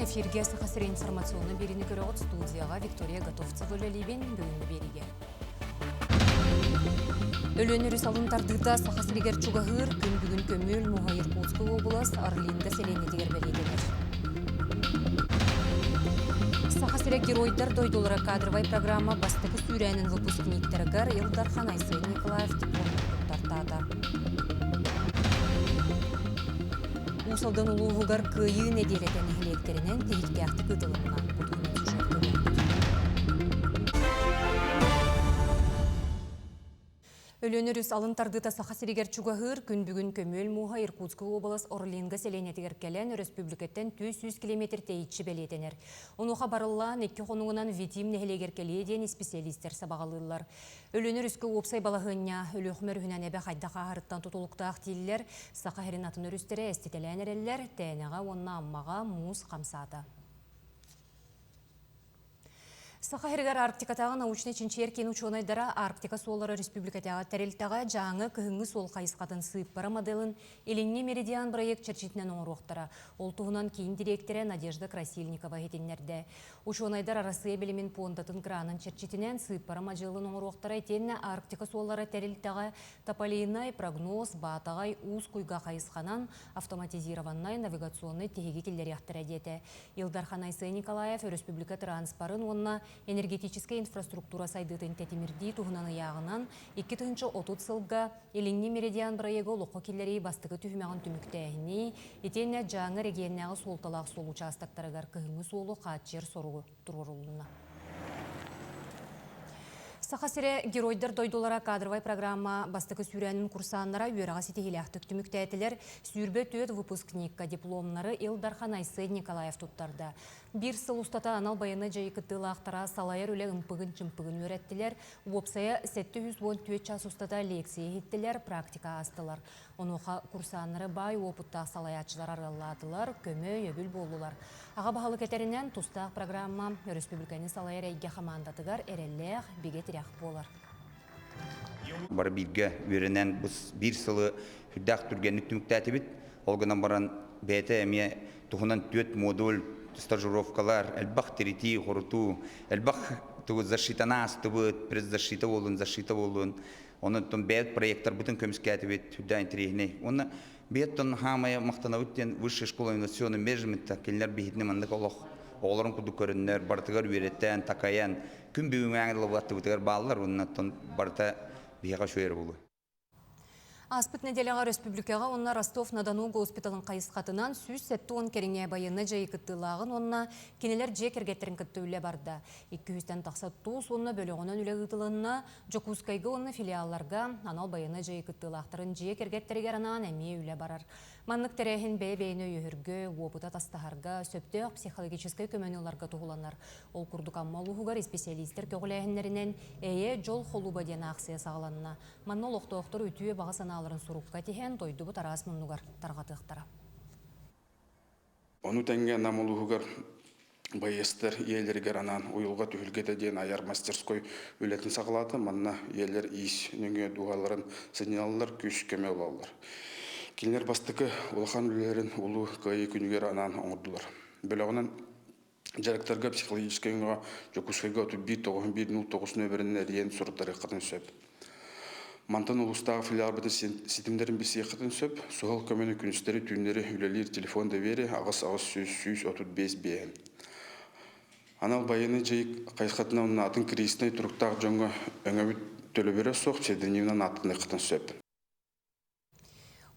Эфиргэ Саха сирэ информационнай биэриини көрөҕүт студияҕа Виктория Готовцева үлэлиибин бүгүҥҥү биэриигэ. Өлүөн өрүс алын тардыыта Саха сиригэр чугаһыыр, күн бүгүн көмүөл муоһа Иркутскай уобалас Орлинда сэлиэнньэтигэр бэлиэтэнэр. Саха сирэ геройдар дойдулара кадровай программа бастакы сүүрээнин выпускниктарыгар Ил Дархан Айсен Николаев диплом туттартаата. Уус Алдан улууһугар Кыайыы нэдиэлэтэ нэһилиэктэринэн тиһиктээхтик ыытылынна. Бу туһунан сюжет көрүөхпүт. Өлүөн өрүс алын тардыыта Саха сиригэр чугаһыыр. Күн бүгүн көмүөл мууһа Иркутскай уобалас Орлинга сэлиэнньэтигэр кэлэн, өрөспүүбүлүкэттэн 400 километр тэйиччи бэлиэтэнэр. Онуоха барыллаан икки хонугунан Витим нэһилиэгэр кэлиэ диэн исписэлиистэр сабаҕалыыллар. Өлүөн өрүскэ уопсай балаһыанньа Өлүөхүмэ өрүһүнэн эбэ хайдах ааһарыттан тутулуктаах дииллэр. Саха сирин атын өрүстэрэ эститэлээн эрэллэр, Тээнэҕэ уонна Аммаҕа муус хамсаата. Саха сиригэр Арктикатааҕы научнай-чинчийэр киин учуонайдара Арктика суоллара республикатааҕы тэрилтэҕэ Дьааҥы кыһыҥҥы суол хайысхатын сыыппара моделын Илиҥҥи меридиан бырайыак чэрчитинэн оҥоруохтара. Ол туһунан киин дириэктэрэ Надежда Красильникова иһитиннэрдэ. Учуонайдар Арассыыйа билимин пуондатын гранын чэрчитинэн сыыппара мадьыалын оҥоруохтара итиэннэ Арктика суоллара тэрилтэҕэ Тополинай, Прогноз, Баатаҕай, Уус Куйга хайысханан автоматизированнай навигационнай тиһиги киллэриэхтэрэ диэтэ. Ил Дархан Айсен Николаев өрөспүүбүлүкэ тырааныспарын уонна энергетическэй инфраструктура сайдыытын тэтимирдии туһунан ыйааҕынан 2030 сылга Илиҥҥи меридиан бырайыагы олоххо киллэрии бастакы түһүмэҕин түмүктээһини, итиэннэ Дьааҥы эрэгийиэннээҕи суолталаах суол учаастактарыгар кыһыҥҥы суолу хааччыйар соругу туруорулунна. Саха сирэ Геройдар дойдулара кадровай программа бастакы сүүрээнин курсааннара үөрэҕи ситиһиилээхтик түмүктээтилэр. 24 выпускникка дипломнары Ил Дархан Айсен Николаев туттарда. Биир сыл устата анал байыаннай дьайыы кыттыылаахтара салайар үлэ ымпыгын-чымпыгын үөрэттилэр. Уопсайа 714 час устата лекция иһиттилэр, практика аастылар. Онуоха курсааннары баай уопуттаах салайааччылар арыаллаатылар, көмө, өйөбүл буоллулар. Аҕа баһылык этэринэн, тустаах программа өрөспүүбүлүкэни салайар эйгэ хамаандатыгар эрэллээх, бигэ тирэх буолар. Бары бииргэ үөрэнэн биир сылы сүрдээх түргэнник түмүктээтибит. Ол гынан баран бэйэтэ эмиэ туһунан түөрт модуль, стажировкалар, элбэх тиритии, хорутуу, элбэх тугу защитаны аастыбыт, предзащита буоллун, защита буоллун. Онон бэйэт проекттарбытын көмүскээтибит, сүрдээх интэриэһинэй. Уонна бэйэттэн хаамайа махтанабыт диэн высшая школа инновационного менеджмента кинилэр биһитини маннык олох оҕолорун курдук көрөннөр, барытыгар үөрэтэн, такайан, күн бүгүҥҥэ ыллыбыттыбытыгар бааллар, уонна барыта биһиэхэ үчүгэй эрэ буолуо. Ааспыт нэдиэлэҕэ өрөспүүбүлүкэҕэ уонна Ростов-на-Дону госпиталын хайысхатынан 170 кэриҥэ байыаннай дьайыы кыттыылааҕын уонна кинилэр дьиэ кэргэттэрин кытта үлэ барда. 200-тэн тахса туус уонна бөлөҕүнэн үлэ ыытылынна. Дьокуускайга уонна филиалларга анал байыаннай дьайыы кыттыылаахтарын дьиэ кэргэттэригэр анаан эмиэ үлэ барар. Маннык тэрээһин бэйэ-бэйэни өйөһөргө, уопута атастаһарга, сөптөөх психологическай көмөнү ыларга туһуланар. Ол курдук Амма улууһугар исписэлиистэр көҕүлээһиннэринэн Эйэ, дьол холууба диэн аахсыйа саҕаланна. Манна олохтоохтор үтүө баҕа санааларын сурукка тиһэн, дойдубут араас муннугар тарҕатыахтара. Ону тэҥэ Нам улууһугар байыастар ийэлэригэр анаан уйулҕа түһүлгэтэ диэн айар мастерской үлэтин саҕалаата. Манна ийэлэр иис нөҥүө дууһаларын сынньаналлар, күүс-көмө ылаллар. Кинилэр бастакы улахан үлэлэрин Улуу Кыайыы күнүгэр анаан оҥордулар. Бөлөҕүнэн дьарыктарга психологическай өҥөҕө Дьокуускайга 31 91 09 нөмэринэн эрийэн суруттарыаххытын сөп. Мантан улуустааҕы филиалбытын ситимнэрин билсиэххитин сөп. Суһал көмөнү күнүстэри-түүннэри үлэлиир телефон доверия 8 800 135 биэһин. Анал байыаннай дьайыы хайысхатынан уонна атын кризиснэй туруктаах дьоҥҥо өҥөбүт төлөбүрэ суох псевдонимынан ааттаныаххытын сөп.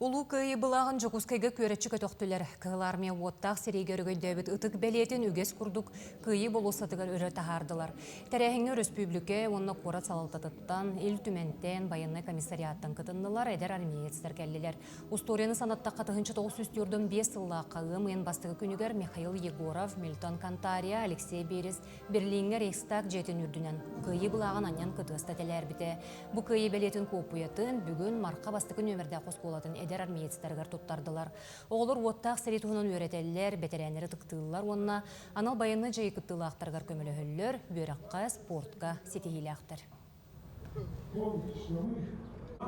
Улуу Кыайыы былааҕын Дьокуускайга күөрэччи көтөхтүлэр. Кыһыл Армия уоттаах сэриигэ өрөгөйдөөбүт ытык бэлиэтин үгэс курдук Кыайыы болуоссатыгар өрө таһаардылар. Тэрээһиҥҥэ өрөспүүбүлүкэ уонна куорат салалтатыттан, Ил Түмэнтэн, байыаннай комиссариаттан кытыннылар, эдэр армеецтэр кэллилэр. Устуоруйаны санаттахха 1945 сыллаахха ыам ыйын бастакы күнүгэр Михаил Егоров, Мильтон Кантария, Алексей Берез Берлиҥҥэ Рейхстаг дьиэтин үрдүнэн Кыайыы былааҕын анньан кытыаста тэлээрбитэ. Бу кыайыы бэлиэтин куоппуйатын бүгүн Марха бастакы нүөмэрдээх оскуолатын эдэр армеецтарыгар туттардылар. Оҕолор уоттаах сэрии туһунан үөрэтэллэр, бэтэрээннэри ытыктыыллар уонна анал байыаннай дьайыы кыттыылаахтарыгар көмөлөһөллөр, үөрэххэ, спортка ситиһиилээхтэр.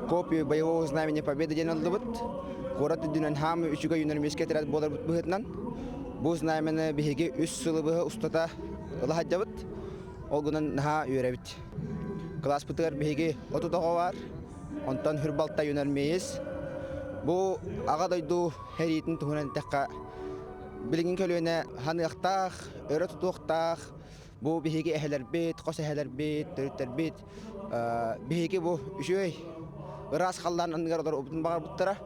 Копию боевого знамени Победы диэн ыллыбыт. Куорат үрдүнэн хаамы үчүгэй юнармейскай отряд буоларбыт быһыытынан. Бу знамяны биһиги үс сылы быһа устата ыла сылдьабыт. Ол гынан наһаа үөрэбит. Кылааспытыгар биһиги 30 оҕо баар. Онтон хүрбалта юнармеец. Бу аҕа дойду сэриитин туһунан эттэххэ, билигин көлүөнэ ханыахтаах, өрө тутуохтаах, бу биһиги эһэлэрбит, хос эһэлэрбит, төрүттэрбит биһиги бу үчүгэй ыраас халлаан анныгар олорбутун баҕарбыттара.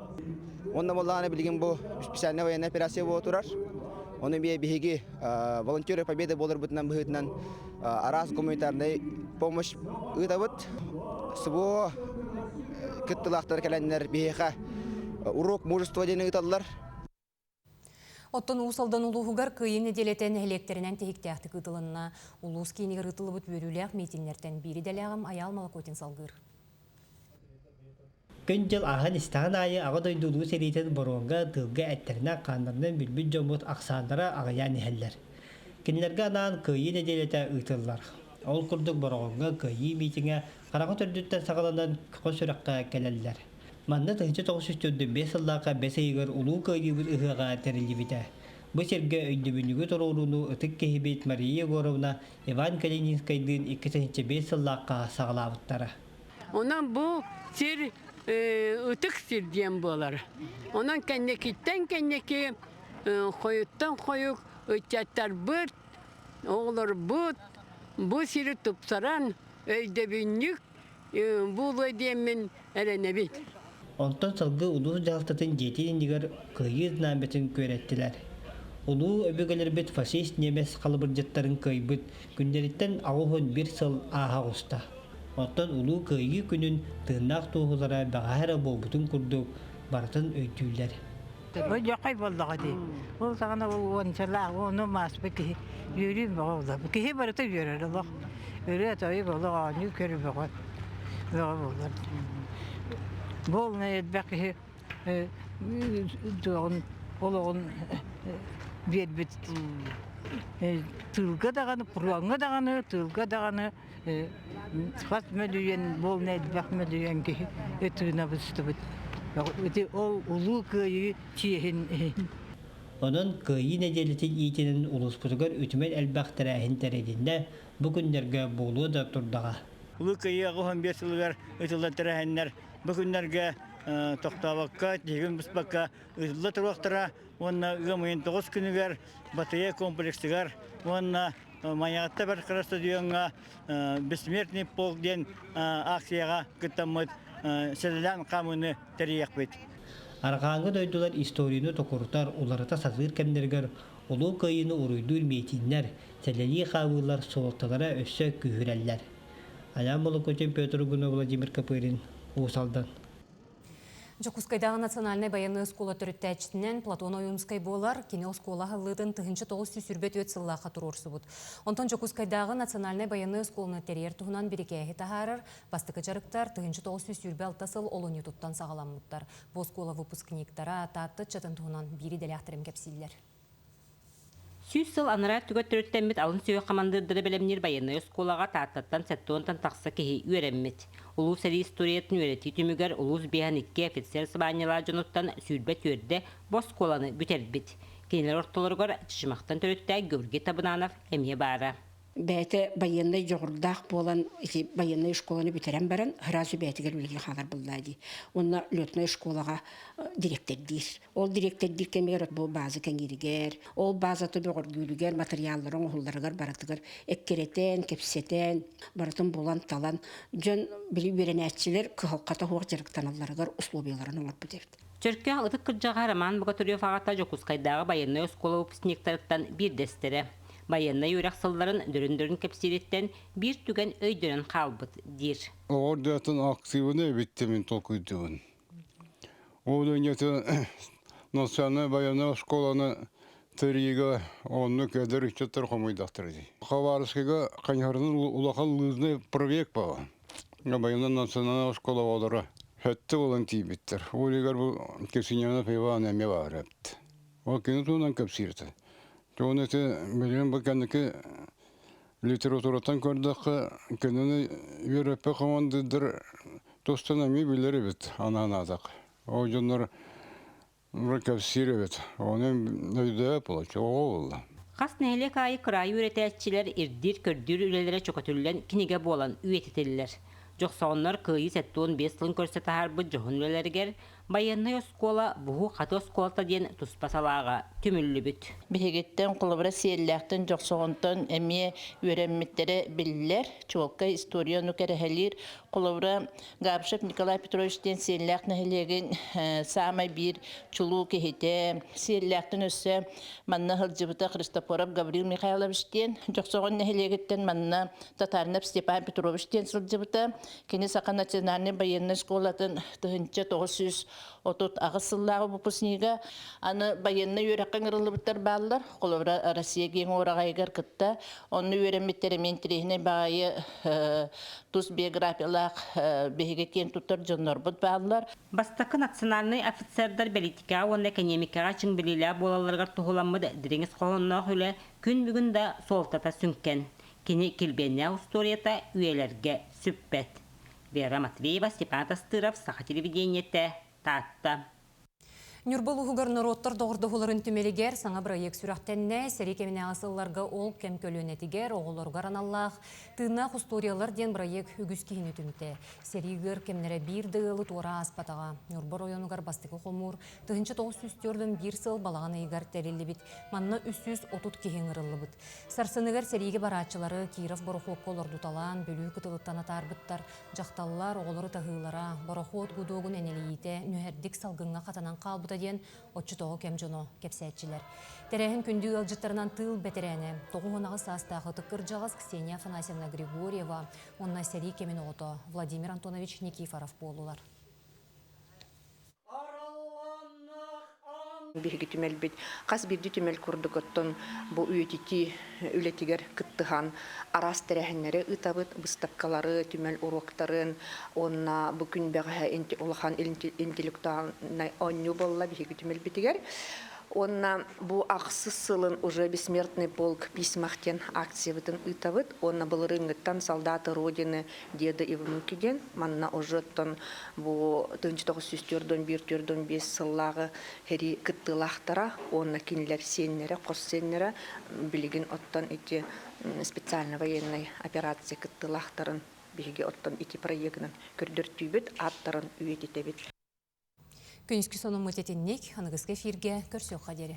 Уонна буоллаҕына билигин бу специальная военная операция буола турар. Ону биһиги волонтеры Победы буоларбытынан быһыытынан араас гуманитарнай помощь ыытабыт. СВО кыттыылаахтар кэлэннэр биһиэхэ урок мужества диэн ыыталлар. Оттон Уус Алдан улууһугар Кыайыы нэдиэлэтэ нэһилиэктэринэн тиһиктээхтик ыытылынна. Улуус киинигэр ыытыллыбыт үөрүүлээх миитиннэртэн биири дэлээҕим Айаал Молокотин салгыыр. Күн-дьыл ааһан истэҕин аайы Аҕа дойду Улуу сэриитин боруонга, тыылга эттэринэн-хааннарынан билбит дьоммут ахсааннара аҕыйаан иһэллэр. Кинилэргэ анаан Кыайыы нэдиэлэтэ ыытыллар. Ол курдук Бороҕоҥҥо Кыайыы миитиҥэ хараҥа төрдүттэн саҕаланан хос сүрэххэ кэлэллэр. Манна 1945 сыллаахха бэс ыйыгар Улуу Кыайыыбыт ыһыаҕа тэриллибитэ. Бу сиргэ өйдөбүнньүгү туруорууну ытык киһибит Мария Егоровна Иван Калининскайдыын 2005 сыллаахха саҕалаабыттара. Онон бу сир ытык сир диэн буолар. Онон кэнникиттэн кэнники хойуттан хойук ыччаттарбыт, оҕолорбут бу сири тупсаран өйдөбүнньүк буолуо диэммин эрэнэбин. Онтон салгыы улуус дьаһалтатын дьиэтин иннигэр Кыайыы знамятын күөрэттилэр. Улуу өбүгэлэрбит фашист немец халабырдьыттарын кыайбыт күннэриттэн 81 сыл ааһа оҕуста. Оттон Улуу Кыайыы күнүн тыыннаах туоһулара бэҕэһээ эрэ буолбутун курдук барытын өйдүүллэр. Дьохой буоллаҕа дии. Ол саҕана ол уончалаах, ону мааспыт киһи үөрүүм бөҕө буолла. Киһи барыта үөрэр олох. Ырыа-тойук олох оонньуу көр бөҕө бөҕө буолар. Буолна элбэх киһи туоҕун олоҕун биэрбит тыылга даҕаны, пуруоҥҥа даҕаны, тыылга даҕаны хас мөлүйүөн буолна элбэх мөлүйүөн киһи ытыына быстыбыт. Ити ол улуу кыайыы чиэһин иһин. Онон Кыайыы нэдиэлэтин иитинэн улууспутугар үтүмэн элбэх тэрээһин тэрилиннэ, бу күннэргэ буолуо да турдаҕа. Улуу Кыайыы 85 сылыгар ыытыллар тэрээһиннэр бу күннэргэ тохтообокко, тиһигин быспакка ыытылла туруохтара уонна ыам ыйын 9 күнүгэр Батыйа комплексыгар уонна Майаҕатта бэрт кыра стадиоҥҥа Бессмертный полк диэн акцияҕа кыттаммыт сэлэлээн хаамыыны тэрийиэхпит. Арҕааҥҥы дойдулар историяны токурутар, уларыта сатыыр кэмнэригэр Улуу Кыайыыны уруйдуур миитиннэр, сэлэлии хаамыылар суолталара өссө күүһүрэллэр. Айаан Молокутин, Петр Угунов, Владимир Копырин, Уус Алдан. Дьокуускайдааҕы национальнай байыаннай оскуола төрүттээччитинэн Платон Ойуунскай буолар. Кини оскуола аһыллыытын 1924 сыллаахха туруорсубут. Онтон Дьокуускайдааҕы национальнай байыаннай оскуоланы тэрийэр туһунан бирикээһи таһаарар бастакы дьарыктар 1926 сыл олунньутуттан саҕаламмыттар. Бу оскуола выпускниктара Таатта ыччатын туһунан биир идэлээхтэрим кэпсииллэр. 100 сыл анараа өттүгэр төрүттэммит алын сүһүөх хамандыырдары бэлэмниир байыаннай оскуолаҕа Тааттаттан сэттэ тахса киһи үөрэммит. Улуу сэрии историятын үөрэтии түмүгэр улуус 52 офицер сыбаанньалаах дьонуттан 24 бу оскуоланы бүтэрбит. Кинилэр ортолоругар Чычымахтан төрүттээх Георгий Табынанов эмиэ баара. Бэйэтэ байыаннай дьоҕурдаах буолан ити байыаннай школаны бүтэрэн баран сразу бэйэтигэр үлэлии хаалар буоллаа дии. Уонна летнай школаҕа дириэктэрдиир. Ол дириэктэрдиир кэмигэр бу база кэҥииригэр, ол базата бөҕөргүүрүгэр, матырыйааллара оҥоһулларыгар барытыгар эккирэтэн, кэпсэтэн, барытын булан-талан дьон били үөрэнээччилэр кыһалҕата суох дьарыктаналларыгар условияларын оҥорбут эбит. Чөркөөх ытык кырдьаҕаһа Роман Богатырев аҕата Дьокуускайдааҕы байыаннай оскуола выпускниктарыттан биирдэстэрэ. Байыаннай үөрэх сылларын дөрүн-дөрүн кэпсиириттэн биир түгэн өйдөнөн хаалбыт диир. Оҕо дыатын активын эбиттимин толкуйдуубун. Ол өньөтө национальнай военнай оскуоланы тэрийиигэ оннук эдэр ыччаттар хомуйдахтар дии. Хабаровскайга хайыһарынан улахан лыжный пробег баҕа. Военнай национальнай оскуола оҕолоро хөттө буолан тиийбиттэр. Ол иһигэр бу Ксеньянов Иван эмиэ баар эбит. Ол кини туһунан кэпсииртэ. Дьон ити билигин бу кэнники литератураттан көрдөххө, кинини үөрэппит командирдар тустан эмиэ билэр эбит анаан аатах. Ол дьоннор Кэпсиир эбит. Оны өйдөөх була, чоҕо буолла. Хас нэһилиэк аайы кыраайы үөрэтээччилэр ирдиир-көрдүүр үлэлэрэ чөкөтүллэн кинигэ буолан үйэтитиллэр. Дьохсоҕоннор Кыайыы 75 сылын көрсө таһаарбыт дьоһун үлэлэригэр байыаннай оскуола Буһуу-хаты оскуолата диэн туспа салааҕа түмүллүбүт. Биһигиттэн холобура Сиэллээхтэн Дьохсоҕонтон эмиэ үөрэммиттэрэ биллэр. Чуолкай история ону кэрэһэлиир. Холобура Габышев Николай Петрович диэн Сиэллээх нэһилиэгин саамай биир чулуу киһитэ. Сиэллээхтэн өссө манна сылдьыбыта Христофоров Гаврил Михайлович диэн Дьохсоҕон нэһилиэгиттэн манна Татаринов Степан Петрович диэн сылдьыбыта. Кини Саха национальнай байыаннай школатын 1938 сыллааҕы выпускнига. Аны байыаннай үөрэххэ ыҥырыллыбыттар бааллар. Холобура, Россия киэҥ уораҕайыгар кытта. Онно үөрэммиттэр эмиэ интэриэһинэй баҕайы тус биографиялаах биһиги киэн туттар дьоннорбут бааллар. Бастакы национальнай офицердар бэлиитикэҕэ уонна экэниэмикэҕэ чиҥ билиилээх буолалларыгар туһуламмыт дириҥ ис хоһоонноох үлэ күн бүгүн да суолтата сүҥкэн. Кини килбиэннээх устуоруйата үйэлэргэ сүппэт. Вера Матвеева, Степан Тастыров, Саха телевидениетэ, Таатта. Ньурба улууһугар норуоттар доҕордоһууларын түмэлигэр саҥа бырайыак сүрэхтэннэ. Сэрии кэминээҕи сылларга ол кэм көлүөнэтигэр оҕолоругар аналлаах «Тыыннаах устуоруйалар» диэн бырайыак үгүс киһини түмтэ. Сэрии ыар кэмнэрэ биир да ыалы туора ааспатаҕа. Ньурба оройуонугар бастакы хомуур 1941 сыл балаҕан ыйыгар тэриллибит. Манна 330 киһи ыҥырыллыбыт. Сарсыныгар сэриигэ барааччылары Киров борохуокка олордуталаан Бүлүү кытылыттан атаарбыттар. Дьахталлар оҕолору таһыылара, борохуот гудуогун энэлийиитэ нүһэрдик салгыҥҥа хатанан хаалбыта диэн оччотооҕу кэм дьоно кэпсээччилэр. Тэрээһин күндү ыалдьыттарынан тыыл бэтэрээнэ, 98 саастаах ытык кырдьаҕас Ксения Афанасьевна Григорьева уонна сэрии кэмин оҕото Владимир Антонович Никифоров буоллулар. Биһиги түмэлбит хас биирдии түмэл курдук оттон бу үйэтитии үлэтигэр кыттыһан араас тэрээһиннэри ыытабыт, быыстапкалары, түмэл уруоктарын уонна бу күн бэҕэһээ улахан интеллектуальнай оонньуу буолла биһиги түмэлбитигэр. Уонна бу ахсыс сылын уже Бессмертный полк письмах диэн акциябытын ыытабыт. Уонна былырыыҥҥыттан Солдаты Родины Деда и внуки диэн манна уже оттон бу 1941-45 сыллааҕы сэрии кыттыылаахтара уонна кинилэр сиэннэрэ, хос сиэннэрэ билигин оттон ити специальной военной операция кыттыылаахтарын биһиги оттон ити проегынан көрдөртүүбүт, ааттарын үйэтитэбит. Күнүскү сонуммут итинник, аныгыскы эфиргэ көрсүөххэ диэри.